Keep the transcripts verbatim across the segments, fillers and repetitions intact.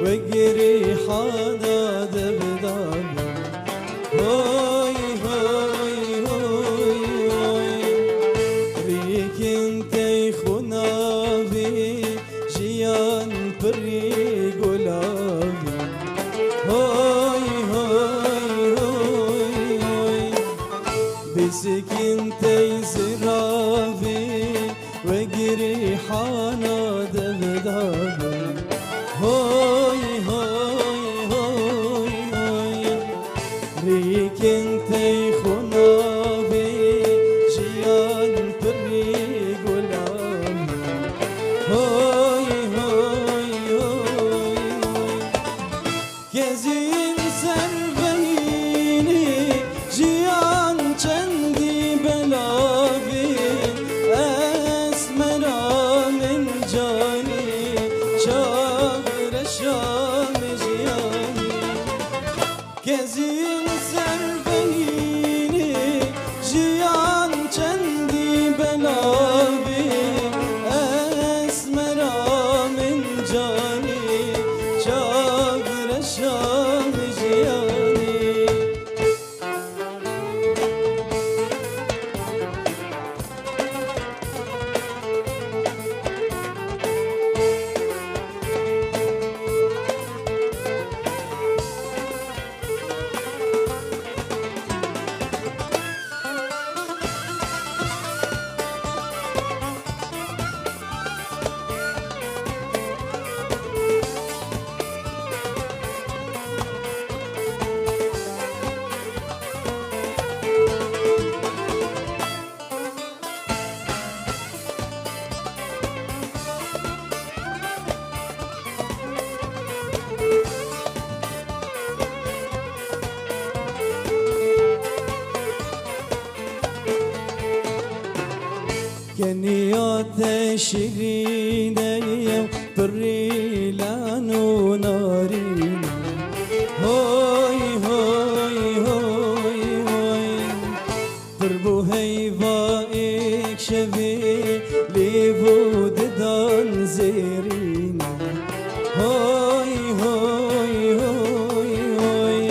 Wek rîhana dev dabin. Hoy, hoy, hoy, hoy. Rîkin tey xunavî, jiyan pirî gulavî. Hoy, hoy, hoy, hoy. Bisikin tey ziravî, wek rîhana dev dabin. Hoy, hoy, hoy, hoy. Rîkin tey xunavî, jiyan pirî gulavî. Hoy, hoy, hoy, hoy. Kezîn ser veynî, jiyan çendî belavî, esmera min canî, çav reşa min jiyanî. Kezîn ser veynî, jiyan çendî belavî, esmera min canî, çav reşa min jiyanî. Keniya te şirîne ye, pirî lan û narîne. Hoy, hoy, hoy, hoy. Pir bû heyva êk şevê, lêv û didan zêrîne. Hoy, hoy, hoy, hoy.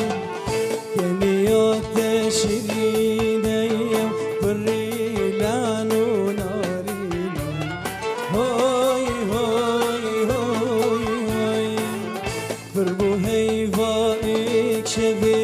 Keniya te şirîne ye, pirî lan û narîne. Hoy, hoy, hoy, hoy. Pir bû heyva êk şevê,